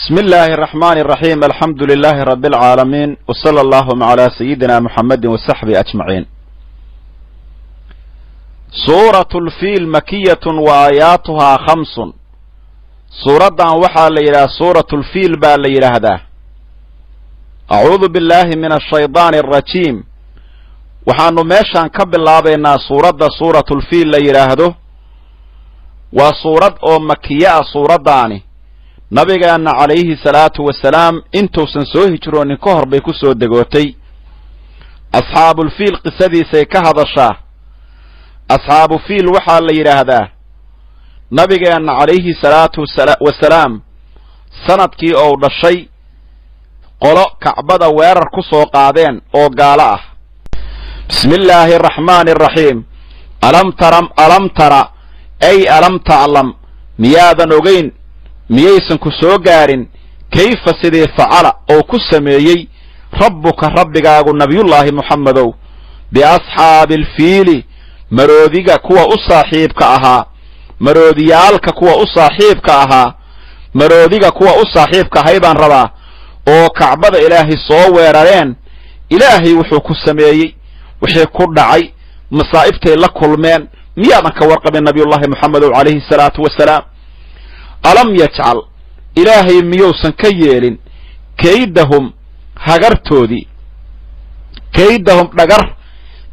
Bismi illaahi araxmaani araxiim. Alxamdu lilaahi rabbi alcaalamiin, wa sala allahuma calaa sayidina Muxamedin wa saxbihi ajmaciin. Suuratu lfiil makiyatun wa aayaatuhaa khamsun. Suuraddan waxaa la yidhaha Suuratulfiil baa la yidhaahdaa. Acuudu billaahi min ashaydaani alrajiim. Waxaanu meeshaan ka bilaabaynaa suuradda Suuratulfiil la yidhaahdo. Waa suurad oo makiye ah. Suuraddaani nabigeenna calayhi salaatu wasalaam intuusan soo hijroonin ka hor bay ku soo degootay. Asxaabulfiil qisadiisay ka hadashaa. Asxaabu fiil waxaa la yidhaahdaa nabigeenna calayhi salaatu wasalaam sanadkii ou dhashay qolo Kacbada weerar ku soo qaadeen oo gaalo ah. Bismi illaahi araxmaani araxiim. Alam tara, alam tara, ay alam taclam, miyaadan ogayn, miyaysan ku soo gaarin, kayfa sidii facala oo ku sameeyey rabbuka rabbigaagu, nabiyullaahi Muxammedow, biasxaabi alfiili, maroodiga kuwa u saaxiibka ahaa, maroodiyaalka kuwa u saaxiibka ahaa, maroodiga kuwa u saaxiibka ahay baan rabaa, oo Kacbada Ilaahay soo weerareen? Ilaahay wuxuu ku sameeyey, wixii ku dhacay, masaa'ibtay la kulmeen, miyaadan ka warqabin, nabiyullaahi Moxamedow calayhi salaatu wasalaam? Alam yajcal, Ilaahay miyuusan ka yeelin, kaydahum hagartoodii. Kaydahum dhagar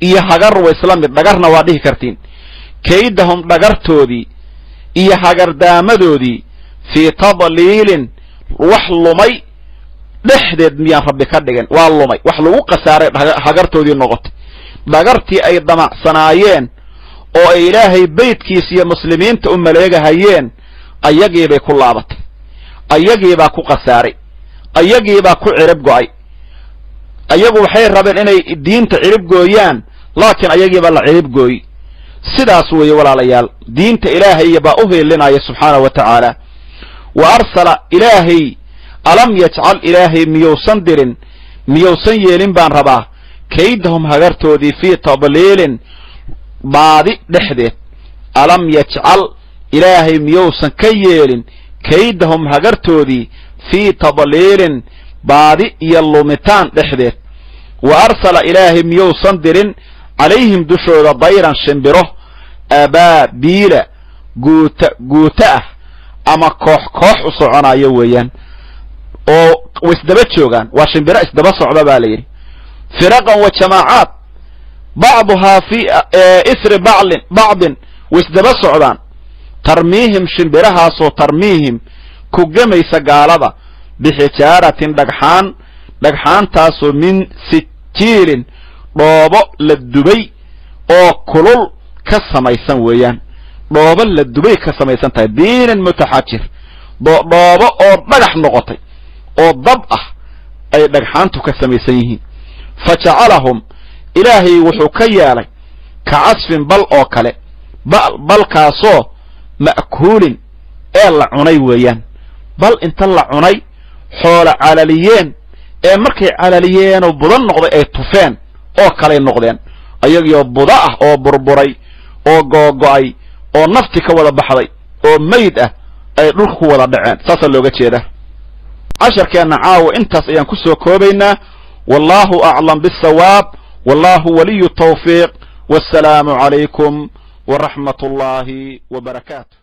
iyo hagar wa isla mid, dhagarna waa dhihi kartiin. Kaydahum dhagartoodii iyo hagardaamadoodii fii tadliilin, wax lumay dhexdeed miyaan Rabbi ka dhigin? Waa lumay, wax lagu khasaaray hagartoodii noqotay. Dhagartii ay damacsanaayeen oo ay Ilaahay beydkiisa iyo muslimiinta u maleegahayeen ayagiibay ku laabatay, ayagiibaa ku khasaaray, ayagiibaa ku cirib go'ay. Ayagu waxay rabeen inay diinta cirib gooyaan, laakiin ayagiibaa la cirib gooy. Sidaas weeye, walaalayaal, diinta Ilaahay baa u hiilinaya subxaanahu wa tacaala. Wa arsala Ilaahay, alam yajcal, Ilaahay miyuusan dirin, miyuusan yeelin baan rabaa, kaydahum hagartoodii fii tadliilin, baadi dhexdeed. Alam yajcal, Ilaahay miyuusan ka yeelin, kaydahum hagartoodii fii tadliilin, baadi iyo lumitaan dhexdeed. Wa arsala, Ilaahay miyuusan dirin, calayhim dushooda dayran shimbiro, abaabiila, guuta guuta ah ama koox koox u soconayo weeyaan, oo isdaba joogaan. Waa shimbiro isdaba socda baa la yidhi, firaqan wa jamaacaat, bacduhaa fii isri baclin bacdin, way isdaba socdaan. Tarmiihim, shimbirahaasoo tarmiihim ku gemaysa gaalada, bixijaaratin dhagxaan, dhagxaantaasoo min sijiilin, dhoobo la dubay oo kulul ka samaysan weeyaan. Dhoobo la dubay ka samaysan tahay, diinin mutaxajir, dhoobo oo dhagax noqotay oo dab ah ay dhagxaantu ka samaysan yihiin. Fa jacalahum, Ilaahay wuxuu ka yeelay, ka casfin, bal oo kale, balkaasoo ma'kuulin ee la cunay weeyaan. Bal inta la cunay, xoola calaliyeen, ee markay calaliyeenoo budan noqday ay tufeen oo kalay noqdeen, ayagioo buda ah oo burburay oo googo'ay oo nafti ka wada baxday oo meyd ah ay dhulka ku wada dhaceen. Saasaa looga jeedaa. Casharkeenna caawa intaas ayaan ku soo koobaynaa. Wallahu aclam bisawaab, wallahu waliyu tawfiiq. Wassalaamu calaykum waraxmat ullaahi wa barakaatu.